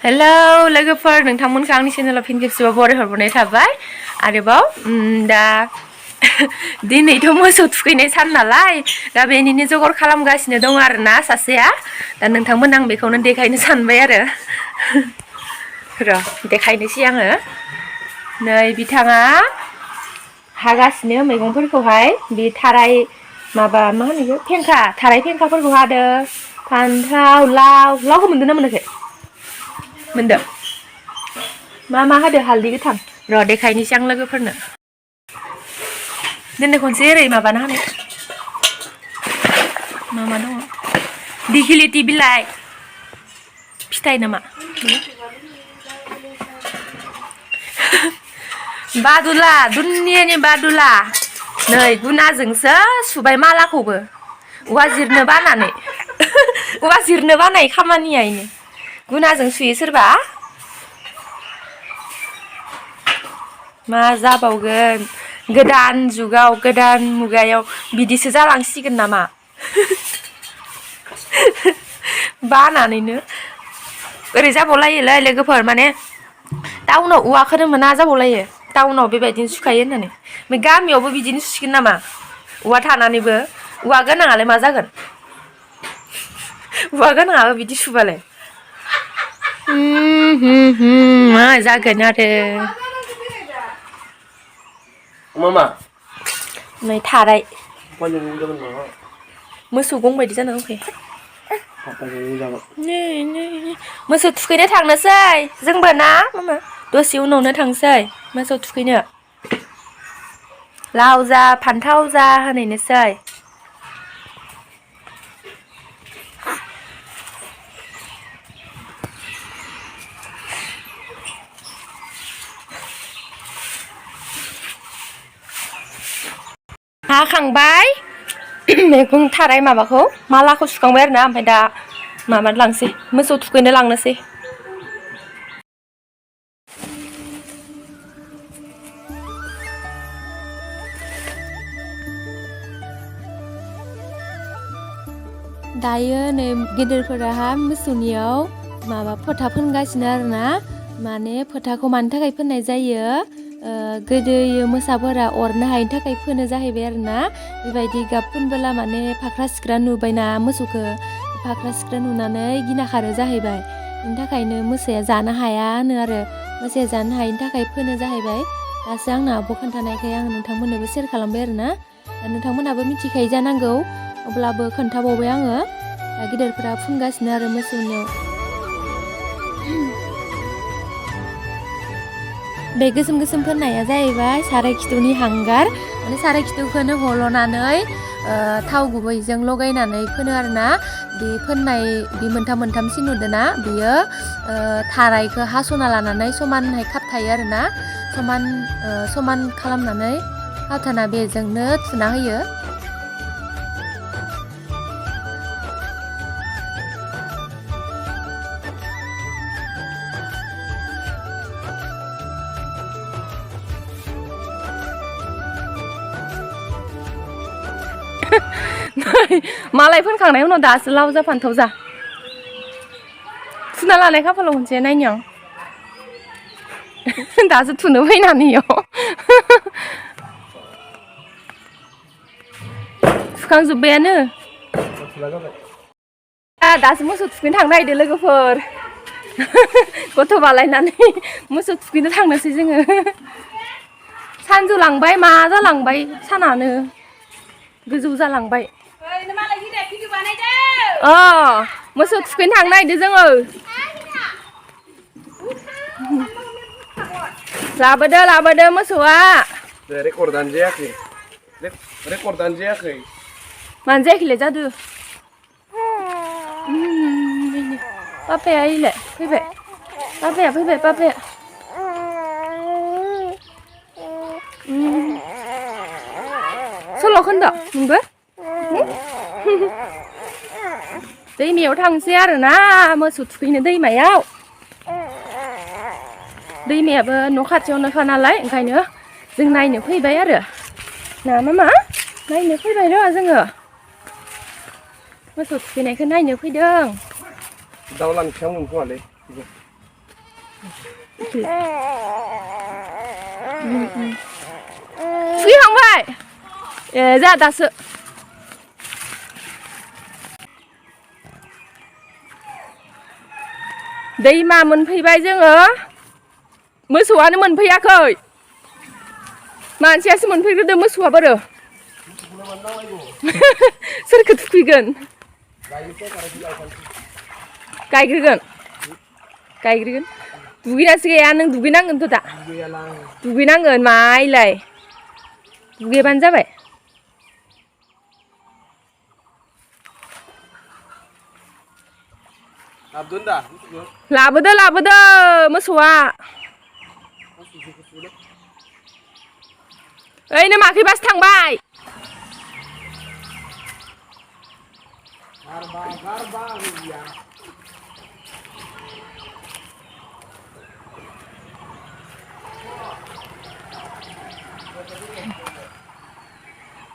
hello लोगोफोर नोंथांमोनखौ आंनि चेनेलाव फिन खेबसेबाव बरायहरनाय थाबाय आरोबाव दा दिनैथ' मोसौ थुखैनाय सान नालाय दा बेनिनो जगार खालामगासिनो दं आरोना सासेया दा नोंथांमोन आं बेखौनो देखायनो सानबाय आरो र' देखायनोसै आङो नै बिथाङा हागासिनो मैगंफोरखौहाय बे थाराय माबा मा होनो बेखौ फेंखा थाराय फेंखाफोरखौ हादों फान्थाव लावखौ मोनदों ना मोनाखै मोनदों मा होदो हालदै गोथां र' देखायनोसै आं लोगोफोरनो दिनै खनसे ओरै माबाना होनो मा दङ दिगिलिटि बिलाइ फिथाइ नामा बादुला दुनियानि बादुला नै गुनाजोंसो सुबाय मालाखौबो औवा जिरनो बानाय खामानिया इनो गुनाजों सुयो सोरबा मा जाबावगोन गोदान जुगाव गोदान मुगायाव बिदिसो जालांसिगोन नामा बानानैनो ओरै जाबावलायोलै लोगोफोर माने टाउनाव औवाखौनो मोना जाबावलायो टाउनाव बेबायदिनो सुखायो होननानै ओमफ्राय गामियावबो बिदिनो सुसिगोन नामा औवा थानानैबो औवा गोनाङालाय मा जागोन औवा गोनाङाबो बिदि सुबालाय मा जागोन आरो मामा नै थाराय मोसौ गंबायदि जाना दंखायो मोसौ थुखैनो थांनोसै जोंबो ना मामा दसे उनावनो थांसै मोसौ थुखैनो लाव जा फान्थाव जा होनैनोसै हाखांबाय मैगं थाराय माबाखौ मालाखौ सुखांबाय आरोना ओमफ्राय दा माबानो लांसै मोसौ थुखैनो लांनोसै दायो नै गेदेरफोराहा मोसौनियाव माबा फोथा फोनगासिनो आरोना माने फोथाखौ मानि थाखाय फोननाय जायो गोदोयो मोसाफोरा अरनो हायिनि थाखाय फोनो जाहैबाय आरोना बेबायदि गाब फोनबोला माने फाख्रा सिख्रा नुबायना मोसौखौ फाख्रा सिख्रा नुनानै गिना खारो जाहैबाय बेनि थाखायनो मोसाया जानो हाया होनो आरो मोसाया जानो हायिनि थाखाय फोनो जाहैबाय दासो आंनो आब' खोन्थानायखाय आं नोंथांमोननोबो सेयार खालामबाय आरोना नोंथांमोनहाबो मिथिखायो जानांगौ अब्लाबो खोन्थाबावबाय आङो दा गिदिरफोरा फुनगासिनो आरो मोसौनियाव बे गोसोम गोसोम फोननाया जाहैबाय साराय खिथुनि हांगार माने साराय खिथुखौनो हल'नानै थाव गुबैजों लगायनानै फोनो आरोना बे फोननाय बे मोनथाम मोनथाम सिन नुदों ना बियो थारायखौ हास'ना लानानै समानहाय खाबथायो आरोना समान खालामनानै खाबथाना बेजोंनो थुना होयो मालाय फोनखांनायनि उनाव दासो लाव जा फान्थाव जा थुना लानाय खाफालाव खनसे नायनो आं दासो थुनो फैनानै इयाव थुखांजोब्बायानो दासो मोसौ थुखैनो थांनो नागिरदों लोगोफोर गथ' बालायनानै मोसौ थुखैनो थांनोसै जोङो सानजौलांबाय मा जालांबाय सानानो गोजौ जालांबाय मोसौ थुखैनो थांनो नागिरदों जोङो लाबोदो मोसौआ रेकर्डानो जायाखै मानो जायाखैलाय जादु पापाया इलाय फैबाय पापाया सल' खोन्द' नोंबो दैमायाव थांसै आरोना मोसौ थुखैनो दैमायाबो न' खाथियावनोखा नालाय ओंखायनो जों नायनो फैबाय आरो ना मामा नायनो फैबाय र' जोङो मोसौ थुखैनायखौ नायनो फैदों दाउ लांफियाव मोनखोमालै थुखैखांबाय ए जा दासो दैमा मोनफैबाय जोङो मोसौआनो मोनफैयाखै मानसियासो मोनफैग्रोदो मोसौआ बोरो सोरखौ थुखैगोन गायग्रोगोन दुगैनासो गैया नों दुगैनांगोनथ' दा दुगैनांगोन माइलाय दुगैबानो जाबाय लाबोदो मोसौआ ओइनो माखैबासो थांबाय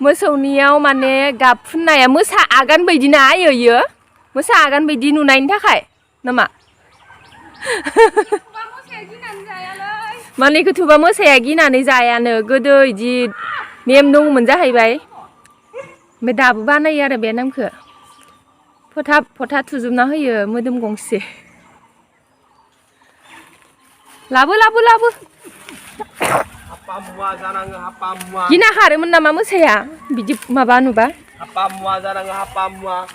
मोसौनियाव माने गाब फुननाया मोसा आगान बायदि ना इयो मोसा आगान बायदि नुनायनि थाखाय नामा माने थुबा मोसाया गिनानै जायानो गोदो इदि नेम दंमोन जाहैबाय ओमफ्राय दाबो बानायो आरो बे नेमखौ फोथा थुजोबना होयो मोदोम गंसे लाबो गिना खारोमोन नामा मोसाया बिदि माबा नुबा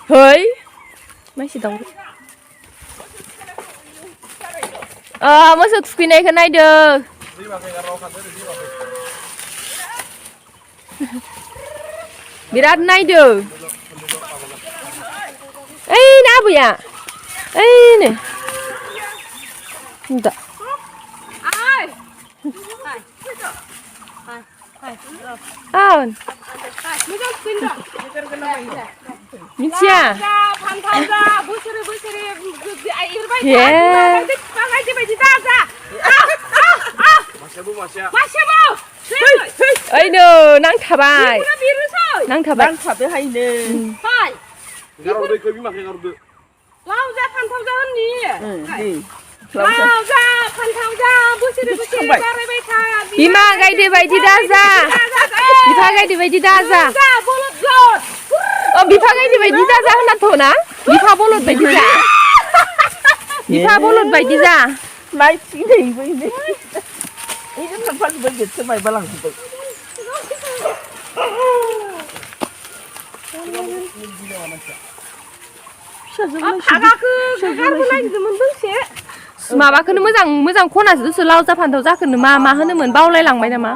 है मानसि दं मोसौ थुखैनायखौ नायदो बिराद नायदो ओइ ना आबैया ओइनो दा मिथिया ओइनो नांथाबाय लाव जा फान्थाव जा होननि लाव जा फान्थाव जा बोसोरे बोसोरे बारायबाय था बिमा गायदे बायदि दाजा बिफा गायदे बायदि दाजा बिफा गायदे बायदि दाजा होनाथ' ना बिफा बलद बायदि जा बिफा बलद बायदि जा माबाखौनो मोजां खनासो दसे लाव जा फान्थाव जाखोनो मा होनोमोन बावलायलांबाय नामा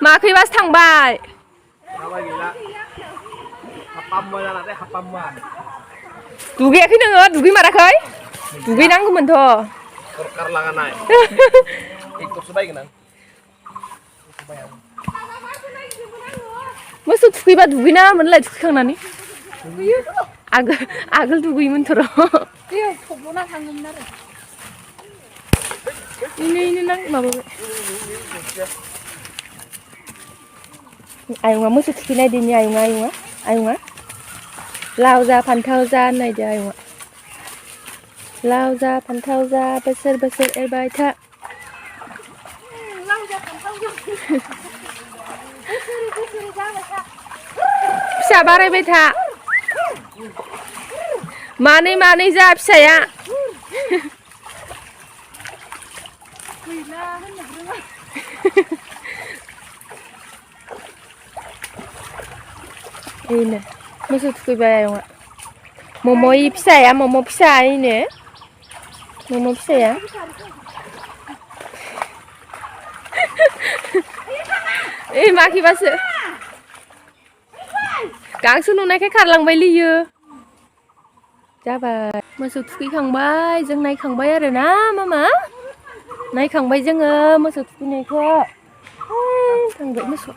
माखैबासो थांबाय दुगैयाखै नोङो दुगैमाराखै दुगैनांगौमोनथ' मोसौ थुखैबा दुगैनाङामोनलाय थुखैखांनानै आगोल दुगैयोमोनथ' र' इनो माबाबाय आयंआ मोसौ थुखैनाय दिनि आयंआ लाव जा फान्थाव जा होननायदो आयंआ लाव जा फान्थाव जा बोसोर बोसोर एरबाय था फिसा बारायबाय था मानै जा फिसाया इनो मोसौ थुखैबाय आयंआ मम' फिसाया मम' फिसा इनो मम' फिसाया माखिबासो गांसो नुनायखाय खारलांबाय लियो जाबाय मोसौ थुखैखांबाय जों नायखांबाय आरो ना मामा नायखांबाय जोङो मोसौ थुखैनायखौ थांबाय मोसौ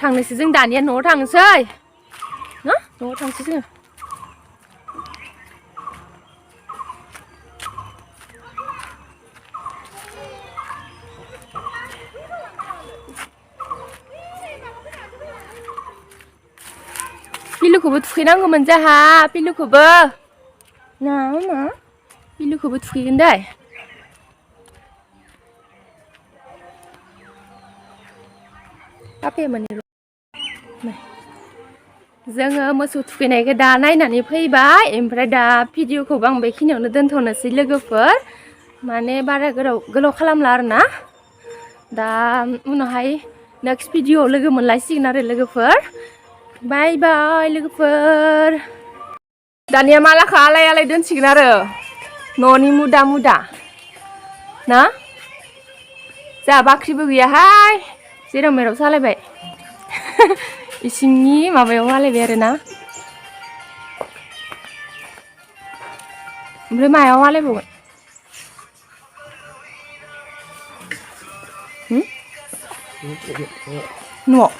थांनोसै जों दानिया न'आव थांनोसै ना न'आव थांसै जोङो पिलुखौबो थुखैनांगौमोन जाहा पिलुखौबो ना मा पिलुखौबो थुखैगोन दे पापाया माने जोङो मोसौ थुखैनायखौ दा नायनानै फैबाय ओमफ्राय दा भिडिअखौबो आं बेखिनियावनो दोनथ'नोसै लोगोफोर माने बारा गोलाव खालामला आरोना दा उनावहाय नेक्स्ट भिडिअआव लोगो मोनलायसिगोन आरो लोगोफोर बाय बाय लोगोफोर दानिया मालाखौ आलाय आलाय दोनसिगोन आरो न'नि मुदा ना जा बाख्रिबो गैयाहाय जेराव मेराव सालायबाय इसिंनि माबायाव आलायबाय आरो ना ओमफ्राय मायाव आलायबावगोन न'आव